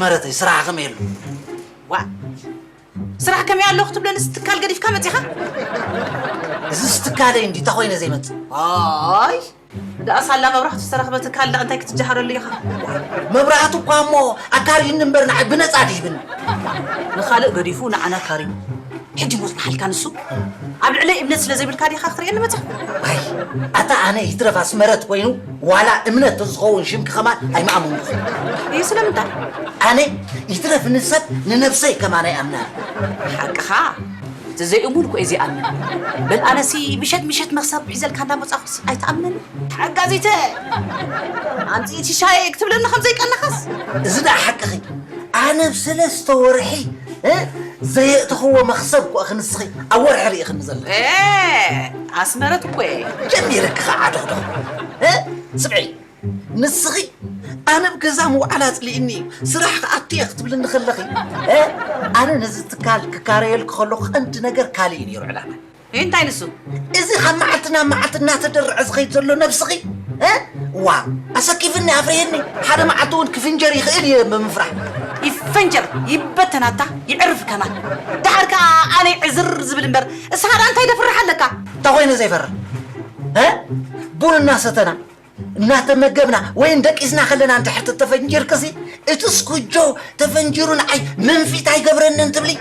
መረተይ፣ ስራሕ ከመይ ኣሎ? ዋ፣ ስራሕ ከመይ ኣሎ ክትብለንስ ትካል ገዲፍካ መጺኻ? እዚስ ትካለይ እንዲ፣ እንታይ ኮይነ ዘይመጽእ? ኣይ፣ ደኣ ሳላ መብራህቱ ዝተረኽበ ትካል ደኣ እንታይ ክትጀሃረሉ ኢኻ? መብራህቱ እኳ እሞ ኣካርዩኒ እምበር ንዓይ ብነጻ ድሂብኒ። ንኻልእ ገዲፉ ንዓና ካርዩ። ሕጂ ሞት ንሓልካ ንሱ ኣብ ልዕለይ እምነት ስለ ዘይብልካ ዲኻ ክትርእየኒ መጺኻ? ኣይ፣ ኣታ ኣነ ይትረፍ ኣስመረት ኮይኑ ዋላ እምነት ተዝኸውን ሽምኪ ከማን ኣይምኣመንኩ። እዩ ስለምንታይ? ኣነ ይትረፍ ንሰብ ንነብሰይ ከማን ኣይኣምናን። ሓቅኻ፣ እቲ ዘይእሙን እኮ እዩ ዘይኣምን። በል ኣነሲ ምሸት ምሸት መኽሰብ ሒዘልካ እንዳመጻኹስ ኣይትኣምነኒ? ሓጋዚተ፣ ኣምጽእቲ ሻሂ ክትብለኒ ከም ዘይቀነኻስ? እዚ ደኣ ሓቅኺ። ኣነ ብሰለስተ ወርሒ፣ እ፣ ዘየእተኽዎ መኽሰብ እኮ ክንስኺ ኣብ ወርሒ ርኢኽኒ ዘለኺ። እ፣ ኣስመረት እኮ እየ። ጀሚርኪ ኸዓ ዶኽዶኽ። እ፣ ስምዒ፣ ንስኺ ኣነ ኣብ ገዛ ምውዓል ኣጽሊእኒ እዩ፣ ስራሕ ክኣቱ እየ ክትብልኒ ከለኺ፣ እ፣ ኣነ ነዚ ትካል ክካረየልኪ ከለኹ ቀንዲ ነገር ካልእ እዩ ነይሩ ዕላማ። እንታይ ንሱ? እዚ ካብ መዓልቲ ናብ መዓልቲ እናተደርዐ ዝኸይድ ዘሎ ነብስኺ፣ እ? ዋ፣ ኣሰኪፍኒ፣ ኣፍርየኒ። ሓደ መዓልቲ እውን ክፍንጀር ይኽእል እየ ብምፍራሕ። ይፈንጀር፣ ይበተናታ፣ ይዕርፍ ከማን። ደሓር ከኣ ኣነ ዕዝር ዝብል እምበር፣ እስኻ ደኣ እንታይ ደፍርሕ ኣለካ? እንታይ ኮይነ ዘይፈርሕ? እ? ቡን እናሰተና፣ እናተመገብና ወይ እንደቂስና ከለና እንድሕር ተተፈንጂርክሲ፣ እቲ ስኩጆ ተፈንጂሩ ንዓይ መንፊት ኣይገብረንን ትብሊ?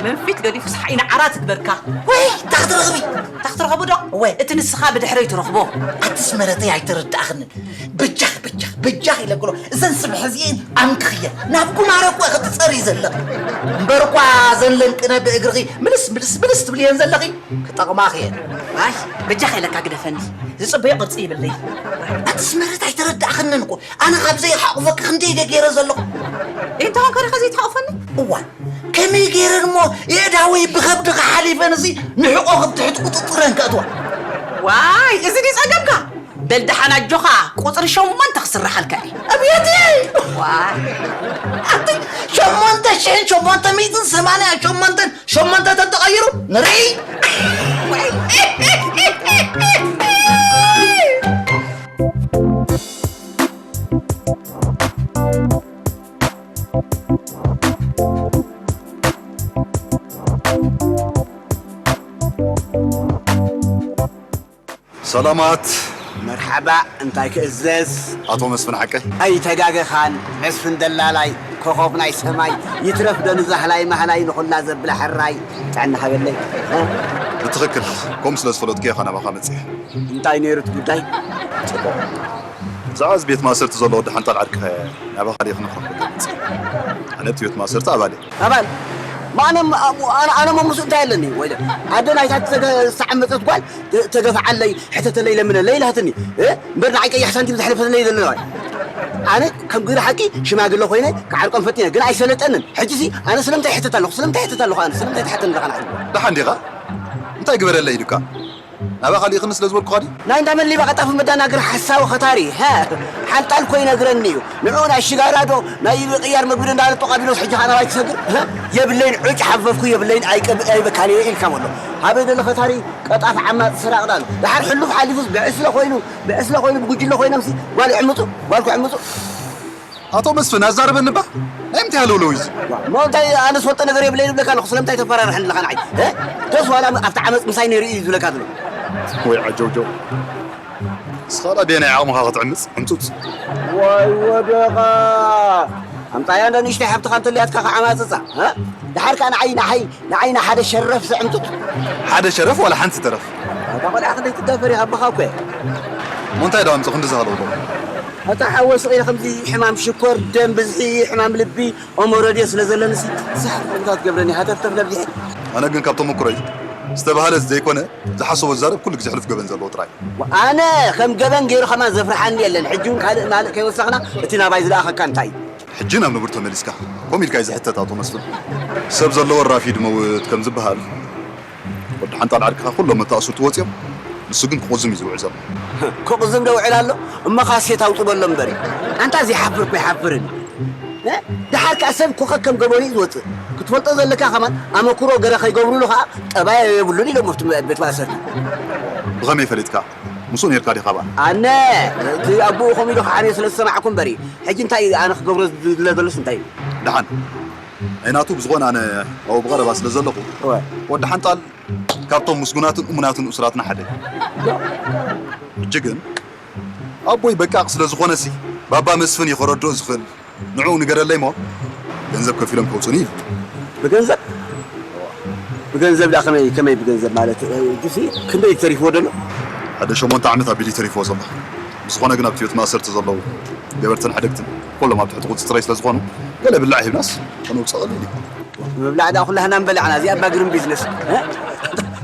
መንፊት ገዲፉስ ሓይና ዓራት ትግበርካ። ወይ፣ እንታይ ክትረኽቢ? እንታይ ክትረኽቡ ዶ? ወይ። እቲ ንስኻ ብድሕረይ ትረኽቦ። ኣቲ ኣስመረተይ ኣይተረዳእኽንን። በጃኽ፣ በጃኽ፣ በጃኽ ኢለ ክሎ፣ እዘን ስብሒ እዚኤን ኣምክኽየን። ናብ ጉማረ እኮ ክትጸሪ ዘለኺ። እምበር እኳ እዘን ለንቅነ ብእግርኺ ምልስ፣ ምልስ፣ ምልስ ትብልየን ዘለኺ። ክጠቕማኺ እየን። ኣይ፣ በጃኻ ኢለካ ግደፈኒ። ዝጽበዮ ቅርጺ ይብለይ። ኣቲ ኣስመረት ኣይተረዳእኽንን እኮ። ኣነ ካብ ዘይሓቑፈኪ ክንደይ ኢደ ገይረ ዘለኹ። እንታይ ኮንካ ዲኻ ዘይትሓቑፈኒ? እዋ፣ ከመይ ገይረን እሞ የእዳወይ ብኸብድኺ ሓሊፈን እዚ ንሕቖ ኣብ ትሕቲ ቁጽጽረን ከእትዋ? ዋይ፣ እዚ ድዩ ጸገምካ? በል ደሓን ኣጆኻ፣ ቁጽሪ ሸሞንተ ክስርሓልካ እየ። ኣብየትየይ! ዋይ። ኣቲ ሸሞንተ ሽሕን ሸሞንተ ሚእትን ሰማንያ ሸሞንተን ሸሞንተ ተተቐይሩ ንርኢ። ሰላማት። መርሓባ፣ እንታይ ክእዘዝ? ኣቶ መስፍን ሓቀይ? ኣይተጋገኻን፣ መስፍን ደላላይ፣ ኮኾብ ናይ ሰማይ፣ ይትረፍ ዶ ንዛህላይ ማህላይ ንኹላ ዘብላ ሕራይ፣ ጥዕና ሃበለይ። እ? ብትኽክል፣ ከምኡ ስለ ዝፈለጥኩ እየ ናባኻ መጺአ። እንታይ ነይሩ እቲ ጉዳይ? ጽቡቕ። ብዛዕባ እዚ ቤት ማእሰርቲ ዘሎ ወዲ ሓንጣል ዓርክኻ እየ ናባኻ ዲየ ክነኽረኽበካ መጺአ። ኣነ እቲ ቤት ማእሰርቲ ኣባል እየ። ኣባል? ኣነ፣ ኣነ፣ ኣነ መምሱ እንታይ ኣለኒ? ወይለ፣ ኣደ ናይታ ተገ-፣ ዝተዓመጸት ጓል ተ-፣ ተገፍዓለይ፣ ሕተተለይ፣ ለምነለይ ኢላትኒ። እ? እምበር ንዓይ ቀይሕ ሳንቲም ዘሕለፈትለይ ዘለዋ። ኣነ ከም ግብሪ ሓቂ ሽማግለ ኮይነ ክዓርቆም ፈቲነ፣ ግን ኣይሰለጠንን። ሕጂሲ ኣነ ስለምንታይ ይሕተት ኣለኹ? ስለምንታይ ይሕተት ኣለኹ? ኣነ ስለምንታይ ትሓተኒ ኣለኻ ንዓይ? ደሓን ዲኻ? እንታይ ግበረለይ ኢሉካ? ናባኻ ልኢኽኒ ስለ ዝበልኩኻ ድዩ? ናይ እንዳ መሊባ ቀጣፊ መዳናግር ሓሳዊ ኸታሪ፣ ሃ፣ ሓንጣል እኮ ይነግረኒ እዩ። ንዕኡ ናይ ሽጋራ ዶ፣ ናይ ቅያር መግቢ ዶ እንዳበለ ጦቕ ኣቢሉስ ሕጂ ኸኣ ናባይ ትሰግር? ሃ? የብለይን ዑጭ ሓፈፍኩ፣ የብለይን ኣይቀብ-፣ ኣይበካልዮ ኢልካ በሎ። ሃበይ ደሎ ኸታሪ፣ ቀጣፍ ዓማፅ ስራቕ ዳሎ። ደሓር ሕሉፍ ሓሊፉስ ብዕስለ ኮይኑ፣ ብዕስለ ኮይኑ፣ ብጉጅለ ኮይኖምሲ ጓል ይዕምፁ፣ ጓል ክዕምፁ። ኣቶ መስፍን፣ ኣዛርበኒ እባ። ናይ ምንታይ ሃለውለው እዩ እዚ? ዋ፣ እሞ እንታይ ኣነ ዝፈልጦ ነገር የብለይን እብለካ ኣለኹ፣ ስለምንታይ ተፈራርሐኒ ኣለኻ ንዓይ? እ? ደስ ዋላ ኣብቲ ዓመፅ ምሳይ ነይሩ እዩ ዝብለካ ዘሎ። ወይ ዓጀውጀው። ንስኻ ላ በየናይ ዓቕምኻ ክትዕምፅ? ዕምፁፅ። ወይ ወደኻ። ኣምፃያ እንዳ ንእሽተይ ሓብትኻ እንተልያትካ ክዓማፅፃ። እ? ደሓር ከኣ ንዓይ፣ ንዓይ፣ ንዓይ ንሓደ ሸረፍ ዘዕምፁፅ። ሓደ ሸረፍ ዋላ ሓንቲ ተረፍ። እታ ቆልዓ ክንደይ ትዳፈር እያ፣ ኣቦኻ እኮ እየ። እሞ እንታይ ደኣ ኣምፅእ ክንዲ ዝሃለውለው? እታ ሓወ ስቕ ኢለ ከምዚ ሕማም ሽኮር፣ ደም ብዝሒ፣ ሕማም ልቢ፣ ኦሞረድዮ ስለ ዘለንሲ፣ ሳሕ ኢልካ ትገብረኒ፣ ሃተፍተፍ ነብዚሐ። ኣነ ግን ካብ ተመኩሮይ፣ ዝተባህለ ዘይኮነ፣ ዝሓሰቦ ዝዛረብ ኩሉ ግዜ ሕሉፍ ገበን ዘለዎ ጥራይ። ኣነ ከም ገበን ገይሩ ከማን ዘፍርሓኒ የለን። ሕጂ እውን ካልእ ማልእ ከይወሰኽና፣ እቲ ናባይ ዝለኣኸካ እንታይ እዩ? ሕጂ ናብ ንቡር ተመሊስካ፣ ከምኡ ኢልካ እዩ ዝሕተት ኣቶ መስፍን። ሰብ ዘለዎ ራፊድ መውት ከም ዝበሃል፣ ወዲ ሓንጣል ዓርክኻ ኩሎም መተኣስርቱ ወፂኦም፣ ንሱ ግን ክቑዝም እዩ ዝውዕል ዘሎ። ክቑዝም ዶ ውዕል ኣሎ? እሞ ካሴት ኣውጡ በሎ እምበሪ። ኣንታ ዘይሓፍር እኮ ይሓፍርን። እ? ደሓር ከኣ ሰብ ኮኸ ከም ገበኑ እዩ ዝወጽእ። ክትፈልጦ ዘለካ ከማን ኣመክሮ ገረ ከይገብሩሉ ከኣ ጠባይ የብሉን ኢሎም ኣብቲ ቤት ማእሰርቲ። ብኸመይ ፈሊጥካ? ምስኡ ነርካ ዲኻ ባል? ኣነ እቲ ኣቦኡ ከምኡ ኢሉ ክሓርዮ ስለ ዝሰማዕኩ እምበሪ፣ ሕጂ እንታይ እዩ ኣነ ክገብሮ ዝድለ ዘሎስ እንታይ እዩ? ደሓን ኣይናቱ፣ ብዝኾነ ኣነ ኣብኡ ብቐረባ ስለ ዘለኹ፣ እወ። ወዲ ሓንጣል ካብቶም ምስጉናትን እሙናትን እሱራትና ሓደ እዩ። ሕጂ ግን ኣቦይ በቃቕ ስለ ዝኾነሲ፣ ባባ መስፍን እዩ ከረድኦ ዝኽእል። ንዕኡ ንገረለይ እሞ፣ ገንዘብ ከፊሎም ከውፅኡኒ ኢሉ። ብገንዘብ? ብገንዘብ ዳ ከመይ፣ ከመይ ብገንዘብ ማለት? እ፣ ጁሲ ክንደይ ተሪፍዎ ደሎ? ሓደ ሸሞንተ ዓመት ኣቢሉ ተሪፍዎ ዘሎ። ብዝኾነ ግን ኣብቲ ቤት ማእሰርቲ ዘለዉ ገበርትን ሕደግትን ኩሎም ኣብ ትሕቲ ቁፅፅረይ ስለ ዝኾኑ፣ ገለ ብላዕ ሂብናስ ከነውፅእ ቀሊል እዩ። ምብላዕ ዳ ኩላህና ምበላዕና፣ እዚኣ ባግርን ቢዝነስ፣ እ?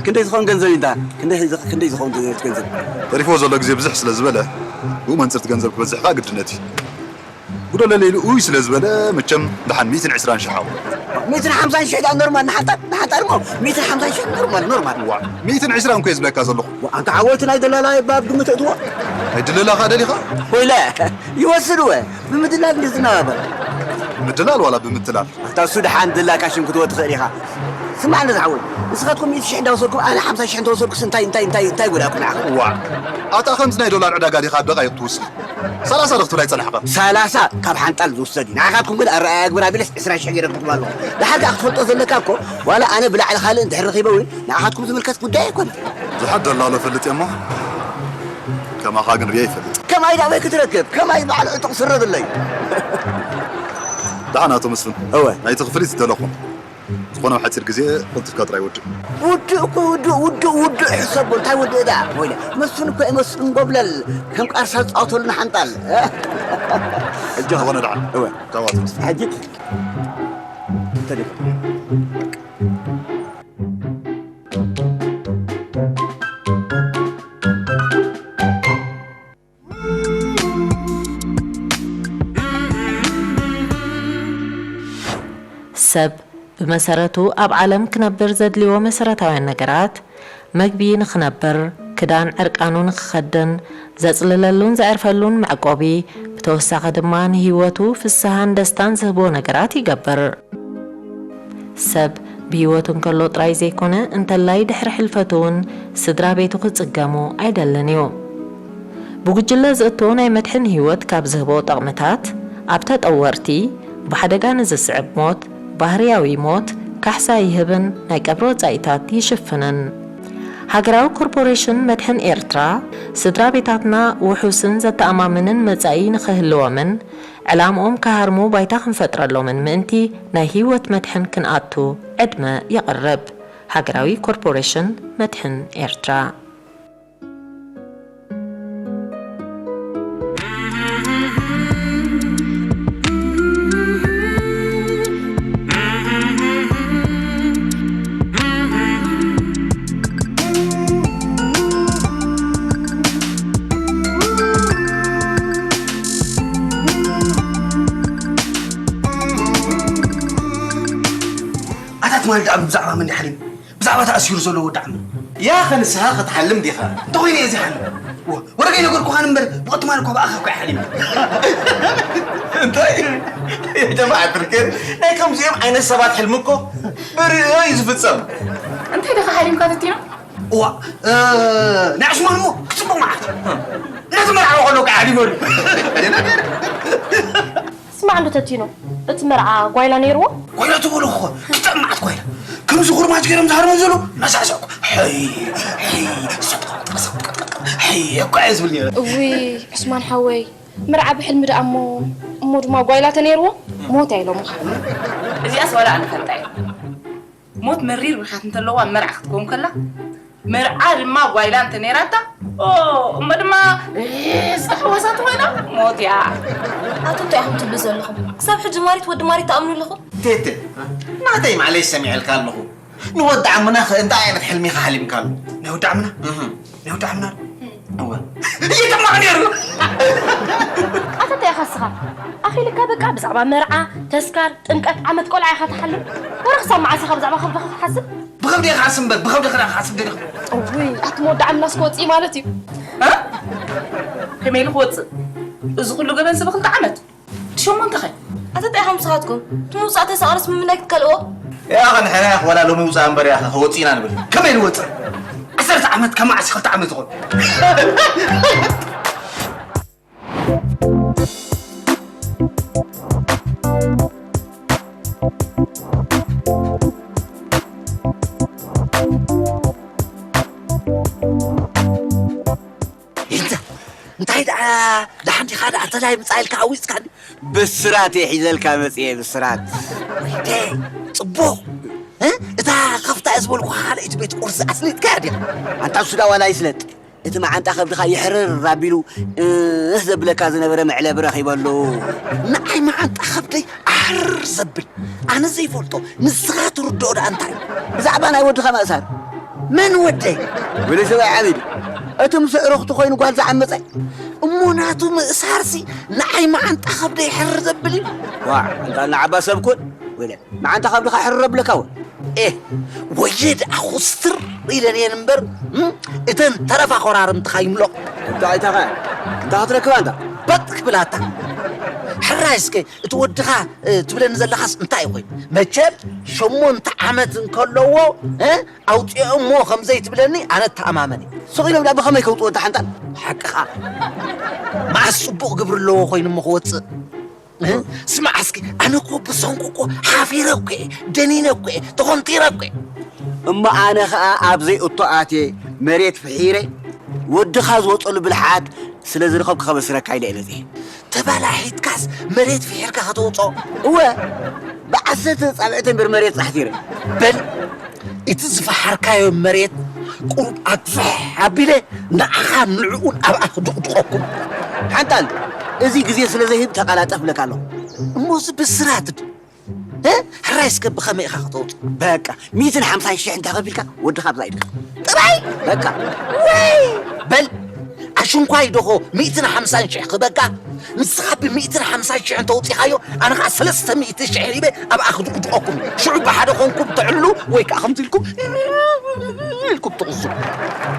ክንደይ ዝኾን ገንዘብ እዩ እንዳ? ክንደይ፣ ክንደይ ዝኾን ገንዘብ? ተሪፍዎ ዘሎ ግዜ ብዝሕ ስለ ዝበለ፣ ብኡ መንፅርቲ ገንዘብ ክበዝሕ ከዓ ግድነት እዩ። ጉደለለይ ኢሉ ኡይ ስለ ዝበለ፣ መቸም ደሓን ሚእትን ዕስራን ሽሕ ኣውርድ። ሚእትን ሓምሳን ሽሕ ዳ ኖርማል፣ ንሓንጣር፣ ንሓንጣር እሞ ሚእትን ሓምሳን ሽሕ ኖርማል፣ ኖርማል። ዋ፣ ሚእትን ዕስራን እኮ እየ ዝብለካ ዘለኹ። ዋ፣ ኣንታ ዓወት ናይ ደላላ እባ ኣብ ግምት እትዎ። ኣይ፣ ድለላ ኸኣ ደሊኻ? ወይለ፣ ይወስድ ወ፣ ብምድላል እንዲ ዝነባበር። ምድላል ዋላ ብምትላል? ኣንታ እሱ ደሓን ድላካ ሽም ክትወ ትኽእል ኢኻ። ስማዕ እንደ ዝሓወይ፣ ንስኻትኩም ሚእቲ ሽሕ እንዳወሰድኩም ኣነ ሓምሳ ሽሕ እንተወሰድኩስ እንታይ፣ እንታይ፣ እንታይ፣ እንታይ ጎዳእኩም ንዓኹም? ዋ፣ ኣታ ከምዚ ናይ ዶላር ዕዳጋ ዲኻ ደቓይቕ ትውስድ? ሰላሳ ዶ ክትብል ኣይጸናሕካን? ሰላሳ ካብ ሓንጣል ዝውሰድ እዩ። ንዓኻትኩም ግን ኣረኣእያ ግብር ኣቢለስ ዕስራ ሽሕ ገይረ ክህበኩም ኣለኹ። ደሓር ከኣ ክትፈልጦ ዘለካ እኮ፣ ዋላ ኣነ ብላዕሊ ካልእ እንድሕር ረኺበ እውን ንዓኻትኩም ዝምልከት ጉዳይ ኣይኮነን። ብዙሓት ደላሎ እፈልጥ እየ እሞ፣ ከማኻ ግን ርእየ ኣይፈልጥ። ከማይ ናበይ ክትረክብ? ከማይ በዓል ዕጡቕ ስረ ብለይ። ደሓን ኣቶ መስፍን፣ እወ። ናይቲ ክፍሊት ዝደለኹም። ዝኾነ ኣብ ሓጺር ግዜ ቀልጢፍካ ጥራይ ወድእ። ውድእ እኮ ውድእ፣ ውድእ፣ ውድእ ሕሰቦ። እንታይ ውድእ ደኣ? ወይለ፣ መስፍን እኮ እየ፣ መስፍን ጎብለል። ከም ቃርሳ ዝጻወተሉ ንሓንጣል። እጆ። ዝኾነ ደሓን። እወ። ቻው ኣቶ መስፍን። ሕጂ ተደፍ-፣ ሰብ ብመሰረቱ ኣብ ዓለም ክነብር ዘድልዮ መሰረታውያን ነገራት፣ መግቢ ንኽነብር፣ ክዳን ዕርቃኑ ንኽኸድን፣ ዘጽልለሉን ዘዕርፈሉን መዕቆቢ፣ ብተወሳኺ ድማ ንህይወቱ ፍስሃን ደስታን ዝህቦ ነገራት ይገብር። ሰብ ብህይወቱ እንከሎ ጥራይ ዘይኮነ፣ እንተላይ ድሕሪ ሕልፈቱ እውን ስድራ ቤቱ ክጽገሙ ኣይደልን እዩ። ብጉጅለ ዝእቶ ናይ መድሕን ህይወት ካብ ዝህቦ ጠቕምታት፣ ኣብ ተጠወርቲ፣ ብሓደጋ ንዝስዕብ ሞት፣ ባህርያዊ ሞት፣ ካሕሳ ይህብን ናይ ቀብሪ ወጻኢታት ይሽፍንን። ሃገራዊ ኮርፖሬሽን መድሕን ኤርትራ፣ ስድራ ቤታትና ውሑስን ዘተኣማምንን መጻኢ ንኽህልዎምን፣ ዕላምኦም ክሃርሙ ባይታ ክንፈጥረሎምን ምእንቲ ናይ ህይወት መድሕን ክንኣቱ ዕድመ የቕርብ። ሃገራዊ ኮርፖሬሽን መድሕን ኤርትራ። ኣታ ትማሊ ደኣ ብዛዕባ መን ሓሊም? ብዛዕባ ተኣሲሩ ዘሎ ወዲ ዓሚ። ያኸ ንስኻ ክትሓልም ዲኻ? እንተኾይነ እየ ዘይሓልም። ወ-፣ ወረ ከይነገርኩኻን እምበር፣ ብቐትማን እኮ ብኣኻ እኮ እየ ሓሊም። እንታይ? የጀማዓ ትርክን፣ ናይ ከምዚኦም ዓይነት ሰባት ሕልሚ እኮ ብርእዮ እዩ ዝፍጸም። እንታይ ዲኻ ሓሊምካ ተቲኖ? እዋ፣ እ፣ ናይ ዑስማን እሞ ክጽቡቕ መዓት። እናተመርዓወ ከሎ እኮ ሓሊመሉ። ስማዕ እንዶ ተቲኖ፣ እቲ መርዓ ጓይላ ነይርዎ? ጓይላ ትበሉ እኮ፣ ክጥዕም መዓት ጓይላ። ከምዚ ኩርማጅ ገይሮም ዝሃርሙ ዘለዉ፣ መሳሰኩ። ሕይ፣ ሕይ፣ ሰጥቀጥቀ፣ ሰጥቀጥቀ፣ ሕይ፣ እኮ እየ ዝብል ነይረ። እውይ፣ ዑስማን ሓወይ፣ መርዓ ብሕልሚ ደኣ እሞ፣ እሞ ድማ ጓይላ ተነይርዎ፣ ሞት እያ ኢሎምኻ። እዚኣስ ዋላ ኣነ ፈልጣ እየ። ሞት መሪር ብርሓት እንተለዋ መርዓ ክትከውን ከላ፣ መርዓ ድማ ጓይላ እንተ ነይራታ፣ ኦ፣ እሞ ድማ፣ እ፣ ዝተሓወሰት ኮይና ሞት እያ። ኣቱም እንታይ ኢኹም ትብሉ ዘለኹም? ክሳብ ሕጂ ማሪት ወዲ ማሪት ትኣምኑ ኣለኹም? ቴቴ፣ ናተይ ማዕለሽ ሰሚዐልካ ኣለኹ። ንወዲ ዓምና ኸ እንታይ ዓይነት ሕልሚ ኢኻ ሓሊምካሉ? ናይ ወዲ ዓምና? እህ። ናይ ወዲ ዓምና? እወ። ይጥማዕ ነይሩ። ኣታ እንታይ ኢኻ እስኻ? ኣኺልካ በቃ ብዛዕባ መርዓ፣ ተስካር፣ ጥምቀት፣ ዓመት ቆልዓ ኢኻ ትሓልም? ወረ ክሳብ መዓስ ኢኻ ብዛዕባ ከብድኻ ክትሓስብ? ብኸብዲ ኢኻ ሓስብ እምበር፣ ብኸብዲ ኸ ክሓስብ ደሊኹ? እውይ፣ ኣቲ መወዳዓ ምናስ ክወፅእ ማለት እዩ። እ? ከመይ ኢሉ ክወፅእ? እዚ ኩሉ ገበን ስለ ክልተ ዓመት? ሸሞንተ ኸ? ኣታ እንታይ ኢኹም ንስኻትኩም? እቲ ምውፃእ ተሳእርስ ምምናይ ክትከልእዎ? ያኸ ንሕና ያኸ ወላ ሎሚ ውፃእ እምበር ያኸ ከወፅእና ንብል። ከመይ ንወፅእ? ዓሰርተ ዓመት ካብ መዓስ ክልተ ዓመት ይኾን? ይንተ እንታይ ደኣ ደሓን ዲኻ ደኣ ተላይ ምጻ ኢልካ ኣዊጽካኒ? ብስራት እየ ሒዘልካ መጽየ ብስራት። ወይደ ጽቡቕ እ? እታ ከፍታ እየ ዝበልኩ ካልኣይቲ ቤት ቁርሲ ኣስሊጥካያ ድያ? ኣንታ እሱ ደኣ ዋላ ይስለጥ እቲ መዓንጣ ከብድኻ ይሕርር ኣቢሉ እህ ዘብለካ ዝነበረ መዕለቢ ረኺበሉ። ንዓይ መዓንጣ ከብደይ ኣሕርር ዘብል ኣነ ዘይፈልጦ ንስኻ ትርድኦ ደኣ እንታይ? ብዛዕባ ናይ ወድኻ ምእሳር። መን ወደይ? ወለ ሰብኣይ ዓሚድ እቲ ምስ ኣዕሩኽቱ ኮይኑ ጓል ዝዓመጸ እሞ ናቱ ምእሳርሲ ንዓይ መዓንጣ ከብደይ ሕርር ዘብል እዩ። ዋዕ እንታ ንዓባ ሰብ ኩን ወለ መዓንጣ ከብድኻ ሕርር ኣብለካ እውን። ኤህ ወየ ደኣ ኩስትር ኢለን እየን እምበር እም፣ እተን ተረፋ ኮራርምትኻ ይምሎቕ። እንታይ ኣይታኻ እንታይ ክትረክባ እንታ በጥ ክብላታ ሕራይ እስከ እቲ ወድኻ እ፣ ትብለኒ ዘለኻስ እንታይ እዩ ኮይኑ? መቸም ሸሞንተ ዓመት እንከለዎ እ፣ ኣውፅኦሞ ከም ዘይትብለኒ ኣነ እተኣማመን እየ። ስቕ ኢሎም ዳ ብኸመይ ከውፅዎ እታ ሓንጣል? ሓቅኻ መዓስ ፅቡቕ ግብሪ ኣለዎ ኮይኑ እሞ ክወፅእ እ፣ ስማዕ እስኪ ኣነ እኮ ብሰንኩ እኮ ሓፊረ እኮ እየ፣ ደኒነ እኮ እየ፣ ተኾንቲረ እኮ እየ። እሞ ኣነ ኸኣ ኣብ ዘይእቶ ኣትየ መሬት ፍሒረ ወድኻ ዝወፀሉ ብልሓት ስለ ዝረኸብኩ ከበስረካ ኢለ እየ መፅየ። ተባላሒትካስ መሬት ፍሒርካ ከተውፅኦ? እወ ብዓሰርተ ፃብዕተ እምበር መሬት ፃሕቲረ። በል እቲ ዝፈሓርካዮ መሬት ቁሩብ ኣግፍሕ ኣቢለ ንዓኻ ንዕኡን ኣብኣ ክድቕድቐኩም። ሓንጣል እዚ ግዜ ስለ ዘይህብ ተቐላጠፍ ብለካ ኣለኹ። እሞ እዚ ብስራት እ? ሕራይ እስከ ብኸመይ ኢኻ ክተውፅእ? በቃ ሚእትን ሓምሳን ሽሕ እንተኸፊልካ ወድኻ ኣብዛ ኢድካ። ጥራይ? በቃ ወይ በል ኣሽንኳይ ደኾ ሚእትን ሓምሳን ሽሕ ክበካ ንስኻ ብሚእትን ሓምሳን ሽሕ እንተውፂኻዮ ኣነ ኸዓ ሰለስተ ሚእቲ ሽሕ ሂበ ኣብኣ ክድቕድቐኩም እዩ። ሽዑ ብሓደ ኾንኩም ተዕልሉ ወይ ከዓ ከምዚ ኢልኩም ኢልኩም ትቕዙ።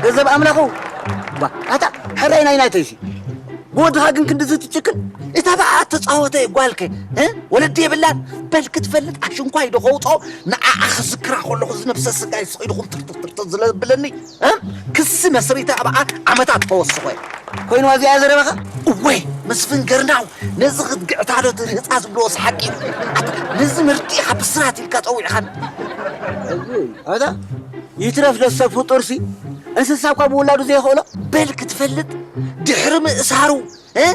ገንዘብ ኣምላኹ ባ ኣታ ሕራይ ናይ ናይተይሲ ብወድኻ ግን ክንድዚ ትጭክን? እታ ብኣ እተጻወተ ጓልከ እ? ወለዲ የብላን? በል ክትፈልጥ ኣሽንኳይ ዶ ከውጾ ንዓኣ ክዝክራ ከለኹ ዝነብሰ ስጋይ ስቕ ኢልኩም ትርትርትርትር ዝለብለኒ እ? ክሲ መስሪተ ኣብኣ ዓመታት ከወስኾ እየ። ኮይንዋ እዚኣ ዘረባኻ? እወይ መስፍን ገርናው ነዚ ክትግዕታ ዶ ትርህጻ ዝብልዎ ሰሓቂ እዩ። ኣታ ነዚ መርዲእኻ ብስራት ኢልካ ጸዊዕኻኒ። ኣታ ይትረፍ ደሰብ ፍጡርሲ እንስሳ እኳ ብውላዱ ዘይኽእሎ። በል ክትፈልጥ ድሕሪ ምእሳሩ እ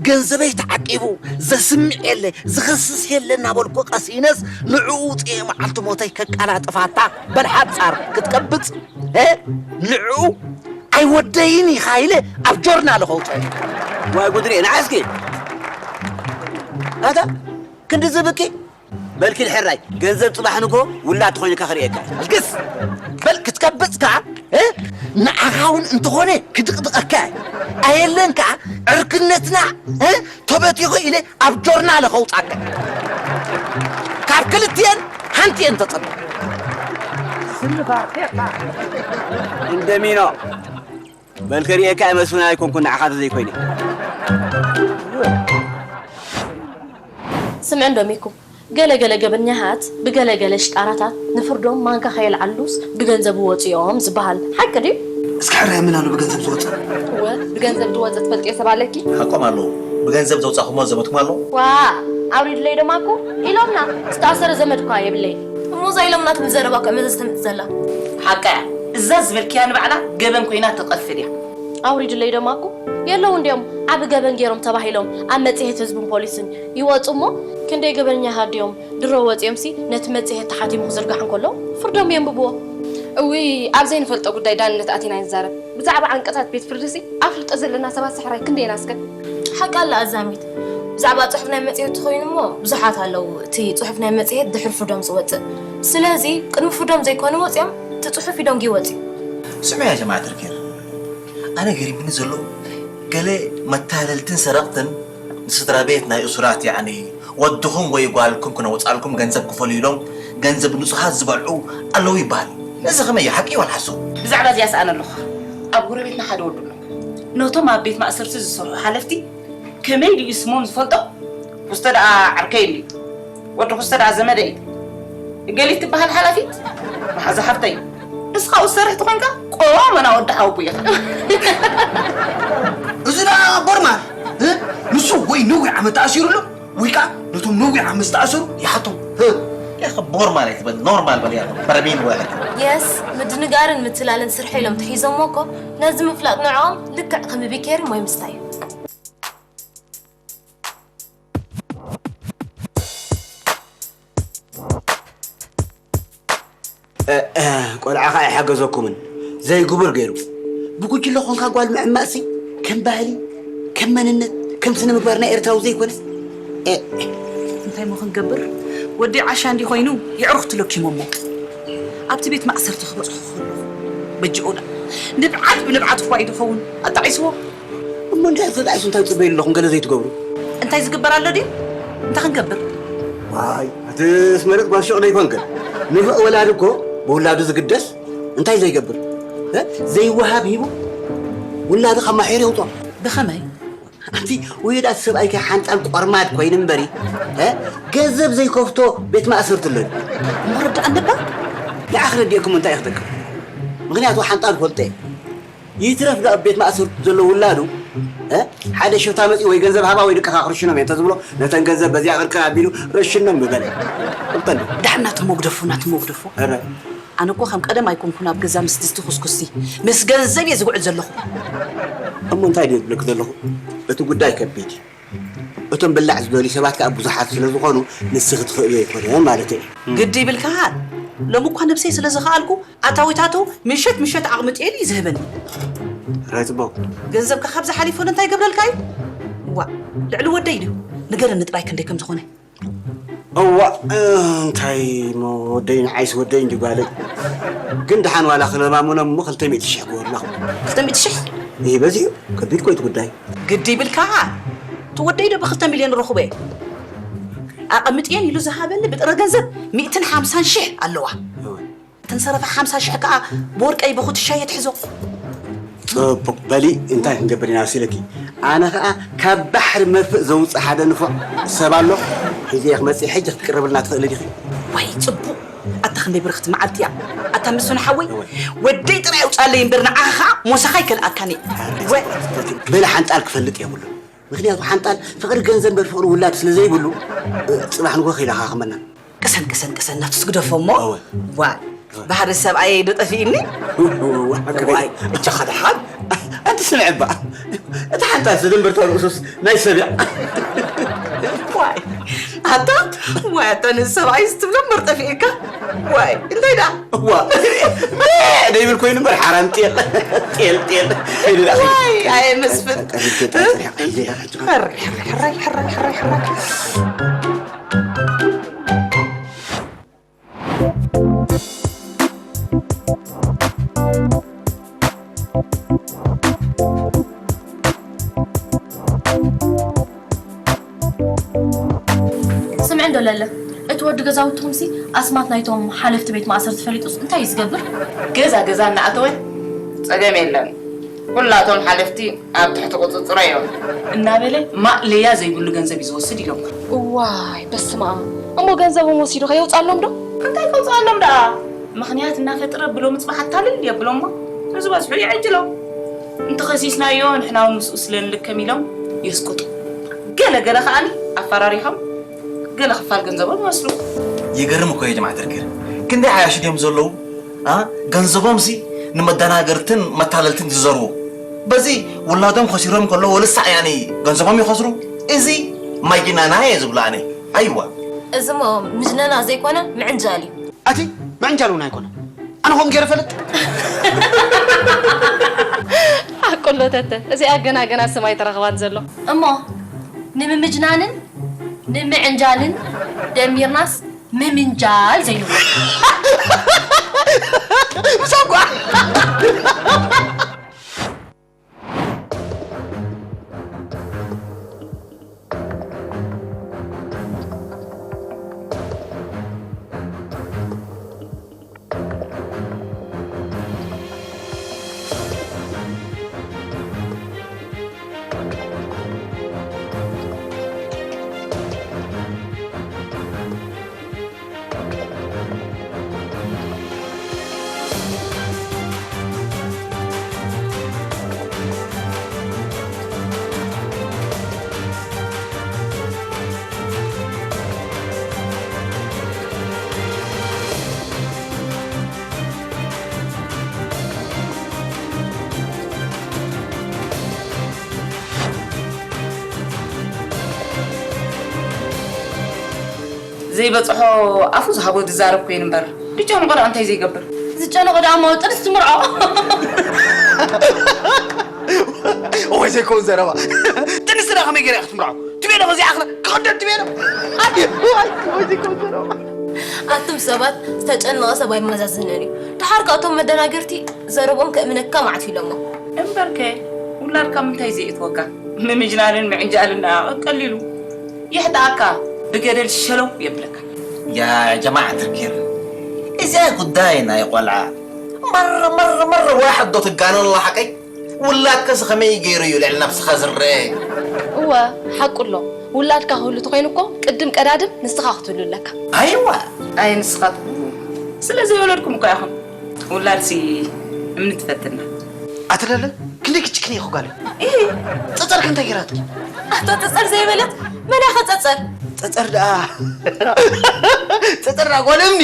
ገንዘበይ ተዓቂቡ ዘስምዕ የለ ዝኸስስ የለ እናበልኩ ቀሲነስ ንዕኡ ውፅኤ መዓልቲ ሞተይ ከቃላጥፋታ በል ሓፃር ክትቀብፅ እ ንዕኡ ኣይወደይን ኢኻ ኢለ ኣብ ጆርናል ከውፅኦ። ዋይ ጉድሪ ንዓስኪ ኣታ ክንዲ ዝብኪ በልኪ ሕራይ ገንዘብ ጽባሕ ንግሆ ውላድ ትኾይንካ ክርእየካ። ኣልግስ በል ክትከብጽ ከኣ እ? ንዓኻ እውን እንተኾነ ክድቕድቐካ እየ። ኣየለን ከኣ ዕርክነትና እ? ተበቲኹ ኢለ ኣብ ጆርናል ከውጻካ። ካብ ክልቲኤን ሓንቲኤን ተጸበ። እንደሚኖ በል ክርእየካ እየ መስፍን ኣይኮንኩን ንዓኻ ተዘይኮይነ። ስምዕ እንዶ ሚኩ፣ ገለ ገለ ገበኛታት ብገለ ገለ ሽጣራታት ንፍርዶም ማንካ ከየልዓሉስ ብገንዘብ ይወጹ እዮም ዝበሃል ሓቂ ድዩ? እስኪ ሕራይ ምን ኣሎ ብገንዘብ ዝወጽእ? እወ ብገንዘብ ዝወጽእ ትፈልጥዮ ሰብ ኣለኪ? ሓቆም ኣለዉ ብገንዘብ ዘውጻኹሞ ዘመድኩም ኣለዉ? ዋእ ኣውሪድለይ ዶ ማኩ ኢሎምና ዝተኣሰረ ዘመድ እኳ የብለይን። እሞ እዛ ኢሎምና ትብል ዘረባ እኮ እያ መዘዝ ተምጽእ ዘላ። ሓቃ እያ እዛ ዝበልክያ ንባዕላ ገበን ኮይና ትቐፍድ እያ። ኣውሪድለይ ዶ ማኩ የለውን ድዮም ዓቢ ገበን ጌሮም ተባሂሎም ኣብ መጽሄት ህዝብን ፖሊስን ይወጹ እሞ ክንደይ ገበነኛታት ድዮም ድሮ ወጺኦምሲ ነቲ መጽሄት ተሓቲሙ ክዝርጋሕ እንከሎ ፍርዶም የንብብዎ። እውይ ኣብ ዘይንፈልጦ ጉዳይ ዳንነት ኣቲና ኣይንዛረብ። ብዛዕባ ዓንቀጻት ቤት ፍርዲሲ ኣፍልጦ ዘለና ሰባት ሕራይ ክንደየና እስከ። ሓቃ ኣላ ኣዛሚት። ብዛዕባ ጽሑፍ ናይ መጽሄት ተኾይኑ እሞ ብዙሓት ኣለዉ እቲ ጽሑፍ ናይ መጽሄት ድሕሪ ፍርዶም ዝወጽእ። ስለዚ ቅድሚ ፍርዶም ዘይኮነ ወጺኦም እቲ ጽሑፍ ይደንጉዩ ወጺኡ። ስምዒ ያ ጀማዓት ኣልኬር ኣነ ገሪሙኒ ዘሎ ገለ መታለልትን ሰረቕትን ንስድራ ቤት ናይ እሱራት ያዕኒ ወድኹም ወይ ጓልኩም ክነውጻልኩም ገንዘብ ክፈሉ ኢሎም ገንዘብ ንጹሃት ዝበልዑ ኣለዉ ይበሃል። እዚ ከመይ እዩ ሓቂ ዋላ ሓሶት? ብዛዕባ እዚኣስ ኣነ ኣለኹ። ኣብ ጎረቤትና ሓደ ወዲ ኣሎ። ነቶም ኣብ ቤት ማእሰርቲ ዝሰርሑ ሓለፍቲ ከመይ ድዩ ስሞም ዝፈልጦ? ኩስተ ደኣ ዓርከይ እንድዩ። ወዲ ኩስተ ደኣ ዘመደይ። እገሊት ትበሃል ሓላፊት መሓዛ ሓፍተይ። ንስኻ ኣብኡ ትሰርሕ ተኾንካ ኦ መና ወዲ ሓውቡ ኢኻ። እዚ ደኣ ቦርማል፣ እ? ንሱ ወይ ነዊሕ ዓመት ተኣሲሩ ኣሎ፣ ወይ ከኣ ነቶም ነዊሕ ዓመት ዝተኣሰሩ ይሓቶም። እ? ያኸ ቦርማል ኣይትበል፣ ኖርማል በል ያኸ፣ በረቢን ወያኸ። የስ፣ ምድንጋርን ምትላልን ስርሐ ኢሎም ተሒዞሞ እኮ፣ ነዚ ምፍላጥ ንዕኦም ልክዕ ከም ቢኬርን ወይ ምስታይ እዩ። እ፣ እ፣ ቆልዓ ኸኣ ኣይሓገዘኩምን። ዘይግቡር ገይሩ። ብጉጅለ ኾንካ ጓል ምዕማእሲ ከም ባህሊ፣ ከም መንነት፣ ከም ስነ ምግባር ናይ ኤርትራዊ ዘይኮነስ። እ፣ እንታይ እሞ ክንገብር? ወዲ ዓሻ እንዲ ኮይኑ የዕሩኽቱ ለኪሞሞ። ኣብቲ ቤት ማእሰርቲ ክበጽሑ ከለኹ በጅኡና። ንብዓት ብንብዓት እኳ እዩ ዝኸውን። ኣጣዒስዎ። እሞ እንታይ ተጣዒሱ እንታይ ትጽበዩ ኣለኹም ገለ ዘይትገብሩ? እንታይ ዝግበር ኣሎ ድዩ? እንታይ ክንገብር? ዋይ፣ ኣቲ ስመረት ጓል ሹቕ ዘይኮንክን። ንፉዕ ወላዲ እኮ ብውላዱ ዝግደስ እንታይ ዘይገብር? እ? ዘይወሃብ ሂቡ ውላዱ ካብ ማሕየር የውፅኦ። ብኸመይ? ኣቲ ውዩዳት ሰብኣይከ ሓንጣል ቆርማድ ኮይኑ እምበሪ፣ እ? ገንዘብ ዘይከፍቶ ቤት ማእሰርቲ ኣሎ ድዩ? እሞ ርዳእ እንባ? ንዓ ክረድኤኩም እንታይ እዩ ክጠቅም? ምኽንያቱ ሓንጣል ፈልጦ እየ። ይትረፍ ዶ ኣብ ቤት ማእሰርቲ ዘሎ ውላዱ፣ እ? ሓደ ሽፍታ መጺኡ ወይ ገንዘብ ሃባ ወይ ደቅኻ ክርሽኖም እየ እንተዝብሎ፣ ነተን ገንዘብ በዚኣ ቅርቅር ኣቢሉ ረሽኖም ምበለ። ፈልጠሉ። ዳሕና ተሞግደፎ፣ ናተሞግደፎ። ኧረ። ኣነ እኮ ከም ቀደም ኣይኮንኩን ኣብ ገዛ ምስ ድስቲ ኩስኩስቲ፣ ምስ ገንዘብ እየ ዝውዕል ዘለኹ። እሞ እንታይ ድየ ዝብለኪ ዘለኹ? እቲ ጉዳይ ከቢድ እዩ። እቶም ብላዕ ዝበሉ ሰባት ከኣ ብዙሓት ስለ ዝኾኑ፣ ንስኺ ትኽእልዮ ኣይኮነን ማለተይ እዩ። ግዲ ይብልካ። ሎሚ እኳ ነብሰይ ስለ ዝኸኣልኩ፣ ኣታዊታቱ ምሸት ምሸት ኣቕምጥየሉ እዩ ዝህበኒ። ራይ ጽቡቕ። ገንዘብካ ካብዚ ሓሊፉ እንታይ ይገብረልካ እዩ? ዋ፣ ልዕሊ ወደይ ድዩ? ንገረኒ ጥራይ ክንደይ ከም ዝኾነ። እዋ፣ እንታይ እሞ ወደይ ንዓይስ ወደይ እንዲ ጓለይ። ግን ደሓን ዋላ ክለማሙኖም እሞ ክልተ ሚእቲ ሽሕ ክወርና። ክልተ ሚእቲ ሽሕ? ይህ በዚሑ ከቢድ ኮይት ጉዳይ። ግዲ ይብልካ። እቲ ወደይ ዶ ብክልተ ሚልዮን ረኽቦ እየ? ኣቐምጥየን ኢሉ ዝሃበኒ ብጥረ ገንዘብ ሚእትን ሓምሳን ሽሕ ኣለዋ። እወ። እተን ሰረፋ ሓምሳ ሽሕ ከኣ ብወርቀይ ብኹትሻ እየ ትሕዞ። ጽቡቕ በሊ፣ እንታይ ክንገብር ኢና መሲለኪ? ኣነ ኸኣ ካብ ባሕሪ መርፍእ ዘውጽእ ሓደ ንፉዕ ሰብ ኣሎ። ሒዘ እየ ክመጽእ፣ ሕጂ ክትቅርብልና ትኽእሊ ዲኺ? ዋይ፣ ጽቡቕ። ኣታ ክንደይ ብርኽቲ መዓልቲ እያ። ኣታ መስፍን ሓወይ፣ እወ። ወደይ ጥራይ ኣውጻለይ እምበር ንዓኻ ኸኣ ሞሳኻ ኣይከልኣካን እየ። ወ- በሊ ሓንጣል ክፈልጥ የብሉን። ምኽንያቱ ሓንጣል ፍቕሪ ገንዘብ እምበር ፍቕሪ ውላድ ስለ ዘይብሉ፣ ጽባሕ ንግሆ ከይላኻኽመና። ቅሰን፣ ቅሰን፣ ቅሰን፣ ናቱስ ግደፎ እሞ። እወ። ዋይ፣ እወ። ባህሪ ሰብኣየይ ዶ ጠፊእኒ? እወ፣ እወ፣ እወ። ዋይ፣ እጃኻ ደሓን። ኣንቲ ስምዒ እባ። እቲ ሓንጣል ዝድንብር ተርእሱስ ናይ ሰብ እያ። ዋይ፣ ኣታ፣ ዋይ፣ ኣታ ንሰብኣይ ዝትብሎ እምበር ጠፊእካ። ዋይ፣ እንታይ ደኣ? እዋ። ደይብል ኮይኑ እምበር ሓራም ጤል፣ ጤል፣ ጤል። ከይዱ ደኣ። ዋይ፣ ኣየ መስፍን። ሕራይ፣ ሕራይ፣ ሕራይ፣ ሕራይ፣ ሕራይ። ስምዒ እንዶ ለለ፣ እቲ ወዲ ገዛውትኹምሲ ኣስማት ናይቶም ሓለፍቲ ቤት ማእሰርቲ ፈሊጡስ እንታይ እዩ ዝገብር? ገዛ ገዛ እናኣተወ ጸገም የለን፣ ኩላቶም ሓለፍቲ ኣብ ትሕቲ ቁጽጽሮ እዮም እናበለ ማእለያ ዘይብሉ ገንዘብ እዩ ዝወስድ ኢሎም። እዋይ በስመ ኣብ። እሞ ገንዘቦም ወሲዱ ከየውፅኣሎም ዶ? እንታይ ከውፅኣሎም ደኣ? ምኽንያት እናፈጥረ ብሎ ምፅባሕ ኣታልል የብሎሞ። ንዝበዝሑ ይዕጅሎም። እንተኸሲስናዮ ንሕና እውን ምስኡ ስለ ንልከም ኢሎም የስቁጡ። ገለ ገለ ከኣኒ ኣፈራሪሖም ገለ ክፋል ገንዘቦም ይወስዱ። ይገርም እኮ እዩ ጀማዓ ተርኪር። ክንደይ ዓያሹ ድዮም ዘለዉ? ኣ፣ ገንዘቦምሲ ንመደናገርትን መታለልትን ዝዘርዎ። በዚ ውላዶም ከሲሮም ከለዉ ወልሳ ያኒ ገንዘቦም ይኸስሩ። እዚ ማይ ጅናና እየ ዝብሎ ኣነ። ኣይዋ። እዚ እሞ ምጅነና ዘይኮነ ምዕንጃል እዩ። ኣቲ ምዕንጃል እውን ኣይኮነ። ኣነ ኸም ገይረ ፈልጥ። ኣቁሎ ተተ፣ እዚኣ ገና ገና ስም ኣይተረኽባን ዘሎ። እሞ ንምምጅናንን ንምዕንጃልን ደሚርናስ ምምንጃል ዘይንብሎ። ምሳኳ። ዘይበጽሖ ኣፉ ዝሃቦ ዝዛረብ ኮይኑ እምበር፣ ዝጨንቆ ደኣ እንታይ ዘይገብር? ዝጨንቆ ደኣ እሞ ጥንስ ትምርዖ። ወይ ዘይከውን ዘረባ። ጥንስ ደኣ ከመይ ገይረ ክትምርዖ? ትቤሎ ከዚኣ ክለ ክቕደድ ትቤሎ። ኣይ፣ ወይ ዘይከውን ዘረባ። ኣቱም ሰባት ዝተጨነቐ ሰብ ኣይመዛዝንን እዩ። ደሓር ካብቶም መደናገርቲ ዘረቦም ከእምነካ ማዕት ኢሎሞ። እምበርከ ውላድካ ምንታይ ዘየእትወካ? ምምጅናንን ምዕንጃልን ደኣ ቀሊሉ ይሕጣካ ብገደል ሸለው የብለካ። يا جماعة الخير، እዚኣ ጉዳይ ናይ ቆልዓ መረ መረ መረ ዋሕድ ዶ ትጋነን ኣላ ሓቀይ? ውላድከስ ከመይ ገይሩ እዩ ልዕሊ ነብስኻ ዝረአ? እወ ሓቁ ኣሎ። ውላድካ ክህሉ ተኾይኑ እኮ ቅድም ቀዳድም ንስኻ ክትህሉ ኣለካ። ኣይዋ ኣየ ንስኻትኩም ስለ ዘይወለድኩም እኮ ኢኹም። ውላድሲ እምኒ ትፈትና። ኣትለለ ክንደይ ክጭክን ኢኹ ጋለ። ጸጸር ክንተ ጌራትኪ? ኣታ ጸጸር ዘይበለት መን ያኸ ጸጸር? ጸጸር ደኣ ጸጸር ደኣ ጓል እምኒ።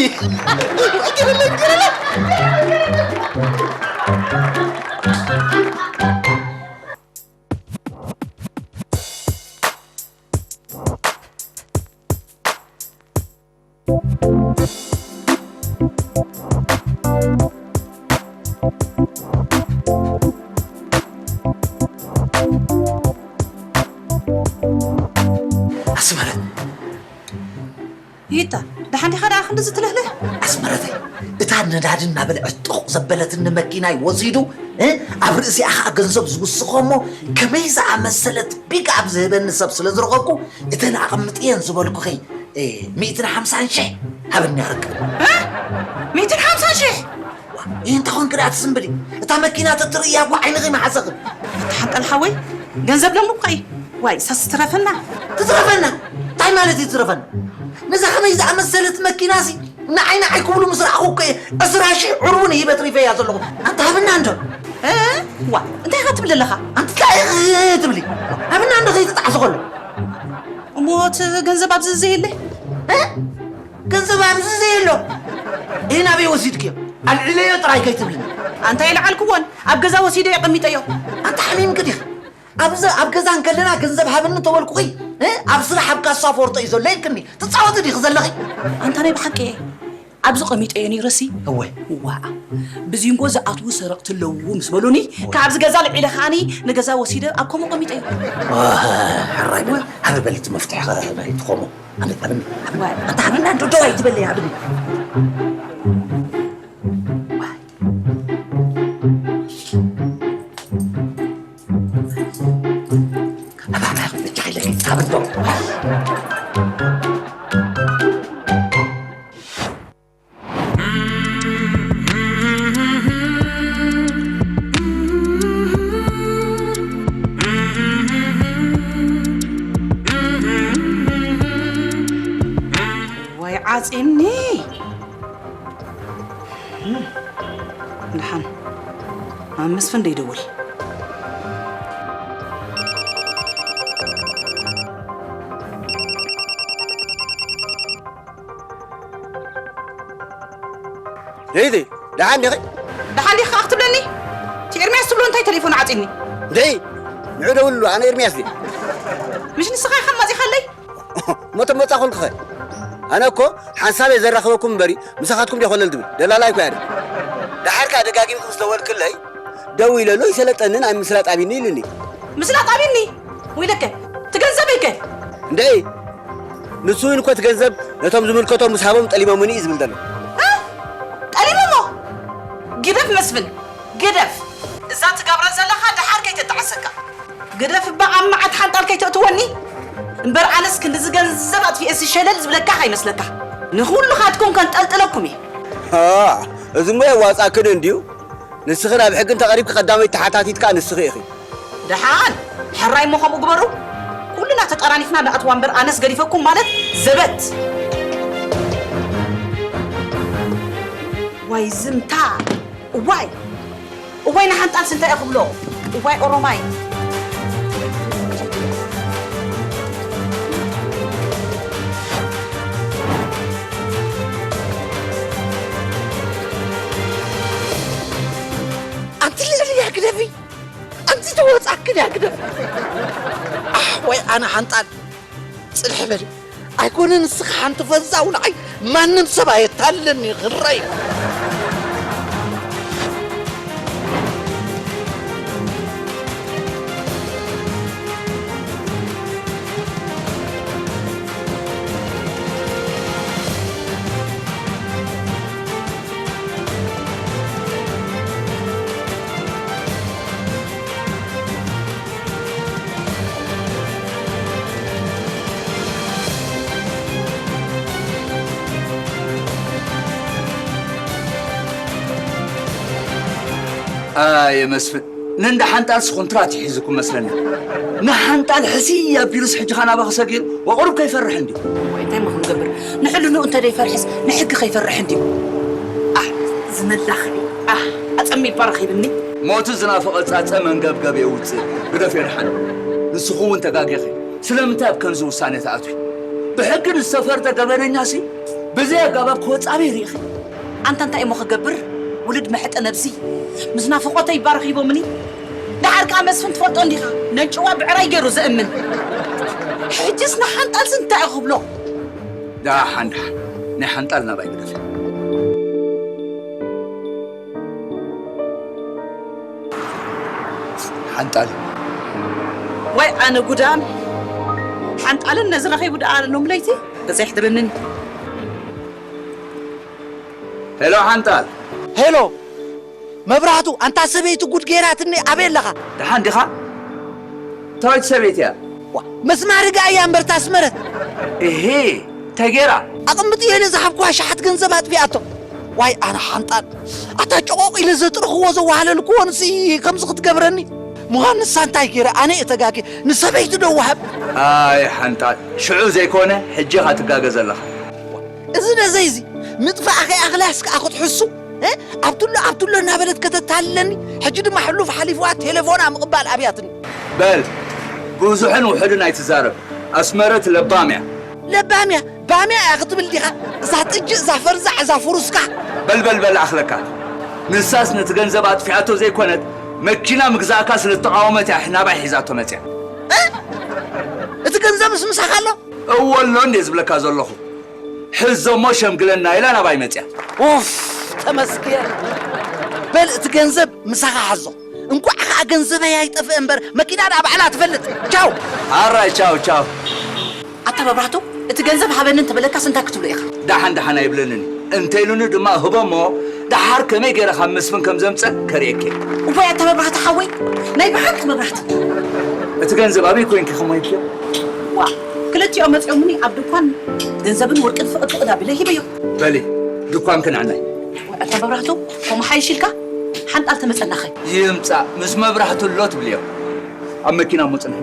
ኣስመረት ይታ ደሓን ዲኻ ደኣ ክንዲ ዝትልህልህ? ኣስመረተይ እታ ነዳዲ እናበልዐት ጥቕ ዘበለትኒ መኪናይ ወሲዱ እ ኣብ ርእሲኣ ኸዓ ገንዘብ ዝውስኾ እሞ ከመይ ዝኣመሰለት ቢግ ኣብ ዝህበኒ ሰብ ስለ ዝረኸብኩ እተን ኣቐምጥየን ዝበልኩኺ ሚእትን ሓምሳን ሽሕ ሃበኒ ክርከብ። ሚእትን ሓምሳን ሽሕ? እንታይ ኾንክ ደኣ ትዝንብሊ? እታ መኪና ተትርእያ እኮ ዓይንኺ መሓሰኺ። ተሓንጠል ሓወይ ገንዘብ ለምኳ እዩ። ዋይ ሳስ ትረፈና። ትትረፈና? እንታይ ማለት እዩ ትትረፈና? ነዛ ከመይ ዝኣመሰለት መኪና ሲ ንዓይ ንዓይ ክብሉ ምስ ረኣኹ እኮ እየ ዕስራ ሽሕ ዕርቡን ሂበ ትሪፈያ ዘለኹ። ኣንታ ሃብና እንዶ። እ? ዋ እንታይ ኢኻ ትብል ኣለኻ? ኣንቲ እንታይ ኢኺ ትብሊ? ሃብና እንዶ ከይትጣዕሱ ከሎ። እሞ እቲ ገንዘብ ኣብዚ ዘየለ? እ? ገንዘብ ኣብዚ ዘየሎ? ይህ ናበይ ወሲድክዮ? ኣልዕለዮ ጥራይ ከይትብልኒ። ኣንታ ኣይለዓልክዎን ኣብ ገዛ ወሲደ የቐሚጠዮ። ኣንታ ሓሚምኪ ዲኺ? ኣብዚ ኣብ ገዛ እንከለና ገንዘብ ሃብኒ ተበልኩኺ እ? ኣብ ስራሕ ኣብ ካሳ ፎርጦ እዩ ዘሎ ኢልክኒ ትፃወቲ ዲኺ ዘለኺ? ኣንታ ናይ ብሓቂ እየ ኣብዚ ቀሚጠዮ ነይረሲ። እወ። ዋእ ብዚንጎ ዝኣትዉ ሰረቕቲ ኣለዉ ምስ በሉኒ ካብዚ ገዛ ልዒለ ከዓኒ ንገዛ ወሲደ ኣብ ከምኡ ቀሚጠዮ። ሕራይ በል ሃቢ በል እቲ መፍትሒ ከ በል ትኾሞ ኣነ በልኒ። ዋእ ኣንታ ሃብና እንዶ ደዋይ ትበለይ ሃብኒ። ወይ ዓፂኒ። ደሓን ናብ መስፍን ደይደውል። ደይዚ ደሓን ዲኺ? ደሓን ዲኻ ክትብለኒ? እቲ ኤርምያስ ትብሎ እንታይ ተሌፎን ዓፂኒ? ደይ ንዑ ደውልሉ ኣነ ኤርምያስ ድየ። ምሽ ንስኻ ኢኻ ማፂኻለይ? ሞተ መጻኹልክኸ ኣነ እኮ ሓንሳብ እየ ዘራኽበኩም እምበሪ ምሳኻትኩም ድየ ኮለል ዝብል ደላላ ኣይኮ ያደ ደሓር ከኣ ደጋጊምኩም ዝደወልክለይ ደው ኢለሉ ይሰለጠንን ኣብ ምስላጥ ኣቢኒ ኢሉኒ ምስላጥ ኣቢኒ ወይለከ ትገንዘበይከ እንድዒ ንሱ እውን እኮ እቲ ገንዘብ ነቶም ዝምልከቶም ምስ ሃቦም ጠሊሞምኒ እዩ ዝብል ዘሎ ጠሊሞሞ ግደፍ መስፍን ግደፍ እዛ ትገብራ ዘለኻ ደሓር ከይተጣዕሰካ ግደፍ እባ ኣብ መዓት ሓንጣል ከይተእትወኒ እምበር ኣነስ ክንድዚ ገንዘብ ኣጥፊኤሲ ሸለል ዝብለካ ከይመስለካ ንኹልኻትኩም ከንጠልጥለኩም እየ እዚ እሞ የዋፃክን እንድዩ ንስኺ ናብ ሕጊ እንተቐሪብኪ ቀዳመይቲ ተሓታቲት ከዓ ንስኺ ኢኺ ደሓን ሕራይ እሞ ከምኡ ግበሩ ኩልና ተጠራኒፍና ንኣትዋ እምበር ኣነስ ገዲፈኩም ማለት ዘበት ዋይ ዝምታ እዋይ እዋይ ንሓንጣልስ እንታይ እየ ክብሎ እዋይ ኦሮማይ ኣንቲ ልዕልያ ግደፊ ኣንቲ ተወፃክን እያ ግደፊ ኣሕ ወይ ኣነ ሓንጣል ፅልሕ በል ኣይኮነ ንስኻ ሓንቲ ፈዛው ንዓይ ማንም ሰብ ኣየታልለኒ ክራይ። ኣየ መስፍን፣ ንእንዳ ሓንጣልስ ኮንትራት ይሒዝኩም መስለኒ። ንሓንጣል ሕስይ ኣቢሉስ ሕጂ ኸ ናባኺ ሰጊሩ ወቕሩብ ከይፈርሕ እንድዩ። ወይ እንታይ እሞ ክንገብር? ንሕልንኡ እንተ ደይፈርሕስ ንሕጊ ከይፈርሕ እንድዩ። ኣህ፣ ዝመላኽዒ። ኣህ፣ ኣጸሚባ ረኺብኒ። ሞቱ ዝናፈቐ ጻጸ መንገብገብ የውጽእ። ግደፍ የድሓን። ንስኹ እውን ተጋጊኺ። ስለምንታይ ኣብ ከምዚ ውሳኔ ትኣትዊ? ብሕጊ ንዝተፈርደ ገበነኛሲ ብዘይ ኣገባብ ክወጽእ ኣበይ ርኢኺ? ኣንታ እንታይ እሞ ክገብር? ውሉድ መሕጠ ነብሲ ምስ ናፍቖተይ ይባረኽ ሂቦምኒ። ደሓር ከኣ መስፍን ትፈልጦ እንዲኻ፣ ነጭዋ ብዕራይ ገይሩ ዘእምን። ሕጅስ ንሓንጣልስ እንታይ ክብሎ? ደሓን፣ ደሓን። ናይ ሓንጣል ናባይ ግደፊ። ሓንጣል። ወይ ኣነ ጉዳም። ሓንጣልን ነዚ ረኺቡ ደኣ ሎም ለይቲ ገዛ ይሕድረንን። ሄሎ ሓንጣል። ሄሎ መብራህቱ፣ ኣንታ ሰበይቲ ጉድ ገይራትኒ፣ ኣበይ ኣለኻ? ደሓን ዲኻ? እታወይቲ ሰበይቲ እያ። ዋ፣ መስማሪ ገኣ እያ እምበር ታስመረት። እሄ፣ እንታይ ገይራ? ኣቕምጥ ኢለ ዝሃብኩዋ ሸሓት ገንዘብ ኣጥፊኣቶ። ዋይ ኣነ ሓንጣል፣ ኣታ ጨቖቕ ኢለ ዘጥረኽዎ ዘዋህለልክዎ ንስኢ ከምዚ ክትገብረኒ። ምዃን ንሳ እንታይ ገይረ? ኣነ እየ ተጋግየ። ንሰበይቲ ዶ ወሃብ? ኣይ ሓንጣል፣ ሽዑ ዘይኮነ ሕጂ ኢኻ ትጋገ ዘለኻ። እዚ ነዘይ እዚ ምጥፋእኻ ኣኽላስ ከኣ ክትሕሱ፣ እ? ኣብትሎ ኣብትሎ እናበለት ከተታልለኒ፣ ሕጂ ድማ ሕሉፍ ሓሊፍዋ ቴሌፎና ምቕባል ኣብያትኒ። በል፣ ብዙሕን ውሑድን ኣይትዛረብ። ኣስመረት ለባም እያ። ለባም እያ፣ ባም እያ ክትብል ዲኻ? እዛ ጥጅእ፣ እዛ ፈርዛዕ፣ እዛ ፍሩስካ። በል፣ በል፣ በል፣ ኣኽለካ። ንሳስ ነቲ ገንዘብ ኣጥፊኣቶ ዘይኮነት፣ መኪና ምግዛእካ ስለ ዝተቓወመት እያ ናባይ ሒዛቶ መጽያ። እ? እቲ ገንዘብስ ምሳኻ ኣሎ? እወ ኣሎ እንዴ ዝብለካ ዘለኹ። ሕዞ እሞ ሸምግለና ኢላ ናባይ መጽያ። ኡፍ፣ ተመስገን። በል እቲ ገንዘብ ምሳኻ ሓዞ። እንኳዕ ኸዓ ገንዘበይ ኣይጠፍእ እምበር መኪና ደኣ ባዕላ ትፈልጥ። ቻው። ኣራይ ቻው ቻው። ኣታ መብራህቱ፣ እቲ ገንዘብ ሃበኒ እንተበለካስ እንታይ ክትብሎ ኢኻ? ደሓን ደሓን ኣይብለንን። እንተኢሉኒ ድማ እህቦ እሞ ደሓር ከመይ ገይረ ካብ መስፍን ከም ዘምጸ ከርእየኪ። እዋይ ኣታ መብራህቱ ሓወይ፣ ናይ ብሓቂ መብራህቱ። እቲ ገንዘብ ኣበይ ኮይንኪ ከሞ ሂብኪዮ? ዋ፣ ክልቲኦም መጺኦምኒ ኣብ ድኳን ገንዘብን ወርቅን ፍቕድ ፍቕድ ኣቢለ ሂበዮ። በሊ፣ ድኳንኪ ንዕናይ። ኣታ መብራህቱ፣ ከምኡ ሓይሽ ኢልካ ሓንጣል ተመጸናኸ። ይምጻእ፣ ምስ መብራህቱ ኣሎ ትብልዮ። ኣብ መኪና እሞ ጽንሒ።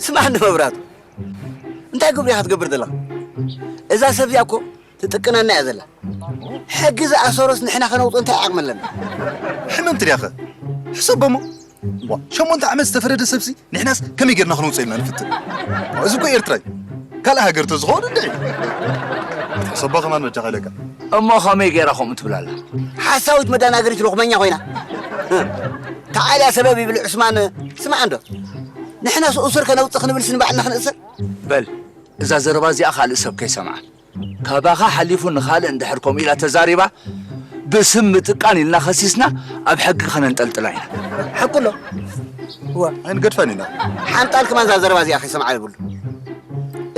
ስማዕ እንዶ መብራቱ፣ እንታይ ግብሪ ኢኻ ትገብር ዘለኻ? እዛ ሰብ እዚኣ እኮ ትጥቅነና እያ ዘላ። ሕጊ ዝኣሰሮስ ንሕና ከነውፅኦ እንታይ ዓቕሚ ኣለና? ሕመምቲ ድያኸ? ሕሰቦ እሞ። ዋ፣ ሸሞንተ ዓመት ዝተፈረደ ሰብሲ ንሕናስ ከመይ ጌርና ከነውፅኦ ኢልና ንፍትን? እዚ እኮ ኤርትራ እዩ። ካልእ ሃገር ተዝኸውን እንድዒ። ሕሰቦ ከማን በጃኻ ኢለካ። እሞ ከመይ ጌራ ከምኡ ትብል ኣላ? ሓሳዊት መዳናገሪት ሎኽመኛ ኮይና። ተዓልያ ሰበብ ይብል ዑስማን። ስማዕ እንዶ። ንሕናስ እሱር ከነውፅእ ክንብል ስንባዕልና ክንእሰር? በል፣ እዛ ዘረባ እዚኣ ካልእ ሰብ ከይሰምዓ። ካባኻ ሓሊፉ ንኻልእ እንድሕር ከምኡ ኢላ ተዛሪባ፣ ብስም ምጥቃን ኢልና ከሲስና ኣብ ሕጊ ከነንጠልጥላ ኢና። ሓቁ ኣሎ። እዋ ኣይንገድፋን ኢና። ሓንጣል ከማን እዛ ዘረባ እዚኣ ከይሰምዓ ይብሉ።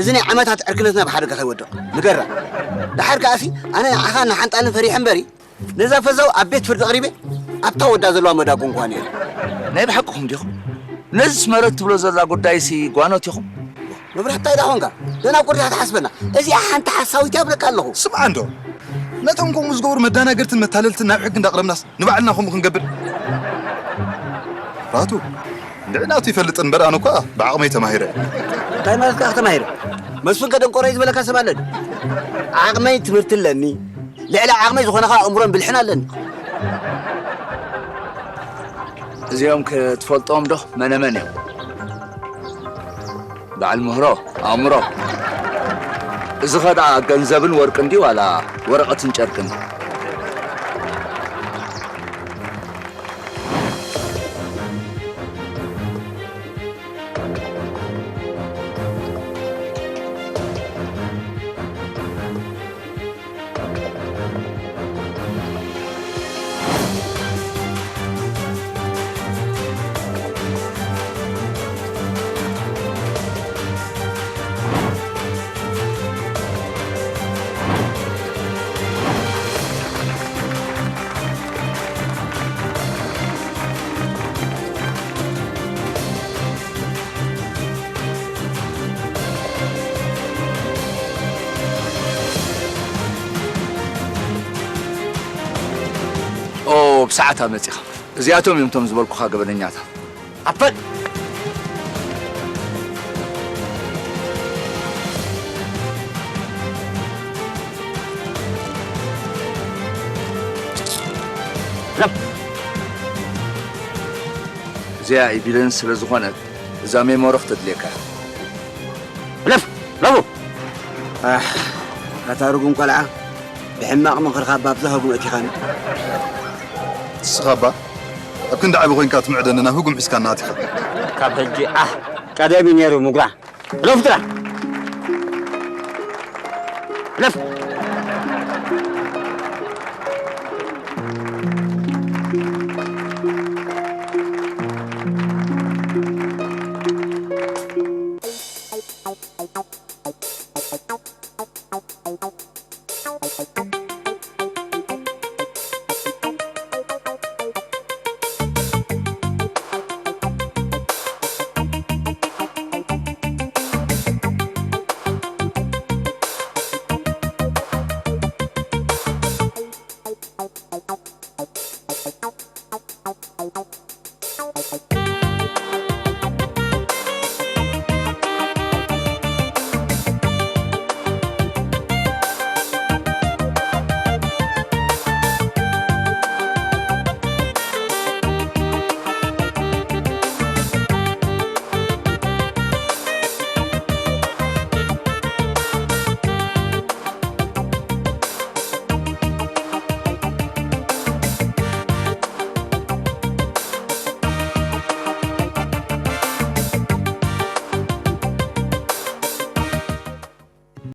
እዚ ናይ ዓመታት ዕርክነትና ብሓደጋ ከይወድቕ ንገራ። ደሓር ከኣሲ ኣነ ንዓኻ ንሓንጣልን ፈሪሐ እምበሪ ነዛ ፈዛው ኣብ ቤት ፍርዲ ኣቕሪበ ኣብታ ወዳ ዘለዋ መዳጎንኳ ነይሩ። ናይ ብሓቅኹም ዲኹም? ነዚስ መረት ትብሎ ዘላ ጉዳይሲ ጓኖት ኢኹም? መብራህታ ኢዳ ኾንካ ደና ቁርዳ ትሓስበና። እዚኣ ሓንቲ ሓሳዊት ያብለካ ኣለኹ። ስምዓ እንዶ ነቶም ከምኡ ዝገብሩ መዳናገርትን መታለልትን ናብ ሕጊ እንዳቕረብናስ ንባዕልና ከምኡ ክንገብር ራቱ እንድዒ ናቱ ይፈልጥ እምበር ኣነ እኳ ብዓቕመይ ተማሂረ እየ። እንታይ ማለት ከኣ ተማሂረ? መስፍን ከደንቆረይ ዝበለካ ሰብ ኣለኒ። ዓቕመይ ትምህርቲ ኣለኒ። ልዕሊ ዓቕመይ ዝኾነ ከኣ ኣእምሮን ብልሕን ኣለኒ። እዚኦም ከ ትፈልጦም ዶ? መነ መን እዮም? በዓል ምህሮ፣ ኣእምሮ። እዚ ኸ ደኣ ገንዘብን ወርቅን ድዩ ዋላ ወረቐትን ጨርቅን? ኦ ብሰዓታ መጺኻ። እዚኣቶም እዮም እቶም ዝበልኩኻ ገበነኛታት። ኣፈል! እዚኣ ኢቪደንስ ስለ ዝኾነት እዛ ሜሞሪ ክተድልየካ። እለፍ! ለፉ! ኣሕ፣ ኣታ ርጉም ቆልዓ፣ ብሕማቕ ምኽርኻ ባብዛ ህጉም እቲኻኒ። እስኻ እባ ኣብ ክንዲ ዓቢ ኮይንካ ትምዕደኒ ናብ ህጉም ሒዝካና ኣቲኻ። ካብ ሕጂ ኣሕ ቀደም እዩ ነይሩ ምጉራ። እለፍ ጥራሕ። እለፍ።